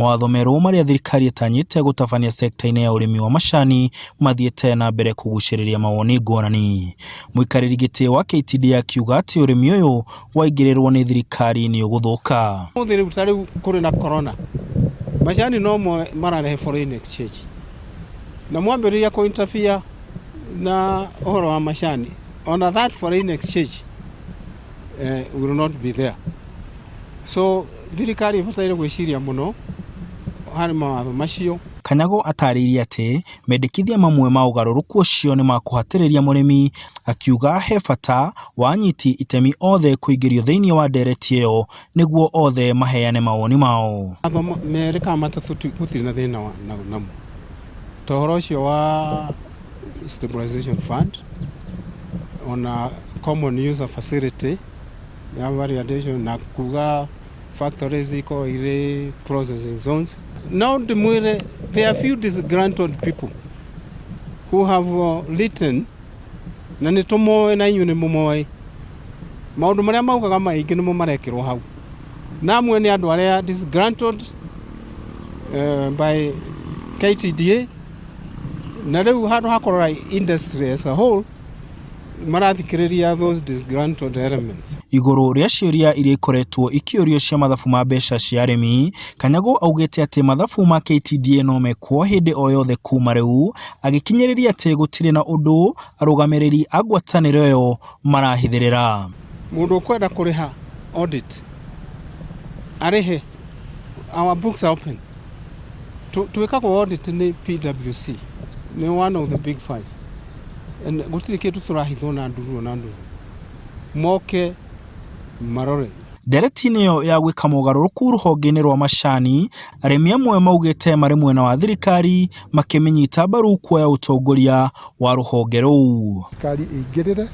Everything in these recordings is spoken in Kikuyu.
Mawatho merũ marĩa thirikari ĩtanyĩte gũtabania sekta-inĩ ya ũrĩmi wa macani mathiĩte na mbere kũgucĩrĩria mawoni ngũrani. Mũikarĩri gĩtĩ wa KTDA akiuga atĩ ũrĩmi ũyũ waingĩrĩrwo nĩ thirikari nĩ ũgũthũka. Ũmũthĩ rĩu ta rĩu kũrĩ na corona, macani no mo mararehe foreign exchange. Na mwambĩrĩria kũ interfere na ũhoro wa macani, ona that foreign exchange will not be there. So thirikari ĩbataire gwĩciria mũno harĩ mawatho macio. Kanyago atarĩirie atĩ mendekithia mamwe ma ũgarũrũku ũcio nĩ ma kũhatĩrĩria mũrĩmi, akiuga he bata wa anyiti itemi othe kũingĩrio thĩinĩ wa ndereti ĩyo nĩguo othe maheane mawoni mao. Mawatho merĩ kana matatũ gũtirĩ na thĩna namo, ta ũhoro ũcio wa stabilization fund ona common user facility ya value addition na kuga factories ikorwo irĩ processing zones. No ndĩmwĩre there are few disgruntled people who have written na nĩ tũmoĩ na inyuĩ nĩ mũmoĩ maũndũ marĩa maugaga maingĩ nĩmo marekĩrwo hau na amwe nĩ andũ arĩa disgruntled by KTDA na rĩu handũ ha kũrora industry as a whole marathikĩrĩria those disgruntled elements. Igũrũ rĩa ciũria iria ikoretwo ikĩũrio cia mathabu ma mbeca cia arĩmi, Kanyago augĩte atĩ mathabu ma KTDA no mekwo hĩndĩ o yothe kuma rĩu, agĩkinyĩrĩria atĩ gũtirĩ na ũndũ arũgamĩrĩri a ngwatanĩro ĩyo marahithĩrĩra. Mũndũ ũkwenda kũrĩha audit arĩhe, our books are open. Twĩkagwo audit nĩ PwC, nĩ one of the big five. And gũtirĩ kĩndũ tũrahithwo na nduru ona nduru. Moke marore. Ndereti-inĩ ĩyo ya gwĩka mogarũrũku rũhonge-inĩ rwa macani, arĩmi amwe maugĩte marĩ mwena wa thirikari makĩmĩnyita mbaru kuoya ũtongoria wa rũhonge rũu. Thirikari ĩingĩrĩre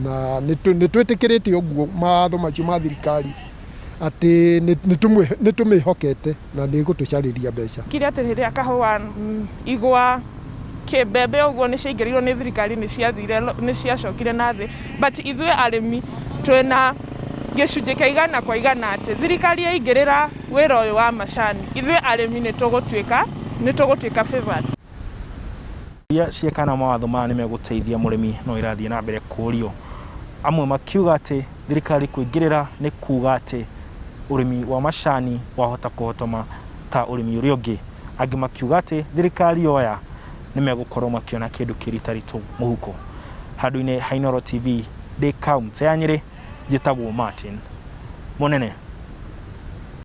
na nĩ twĩtĩkĩrĩte ũguo mawatho macio ma thirikari atĩ nĩ tũmĩhokete na nĩ ĩgũtũcarĩria mbeca. Kire atĩ rĩrĩa kahũa, igwa, kĩmbembe ũguo nĩ ciaingĩrĩirwo nĩ thirikari nĩ ciathire nĩ ciacokire na thĩ, but ithuĩ arĩmi twĩna gĩcunjĩ kĩa 100% atĩ thirikari yaingĩrĩra wĩra ũyũ wa macani, ithuĩ arĩmi nĩ tũgũtuĩka favored. Iria ciekana mawatho maya nĩ megũteithia mũrĩmi no irathiĩ na mbere kũũrio, amwe makiuga atĩ thirikari kũingĩrĩra nĩ kuga atĩ ũrĩmi wa macani wahota kũhotoma ta ũrĩmi ũrĩa ũngĩ, angĩ makiuga atĩ thirikari yoya nĩ megũkorwo makĩona kĩndũ kĩritaritũ mũhuko. Handũ-inĩ ha Inooro TV ndĩ kaunti ya Nyĩrĩ, njĩtagwo Martin Mũnene.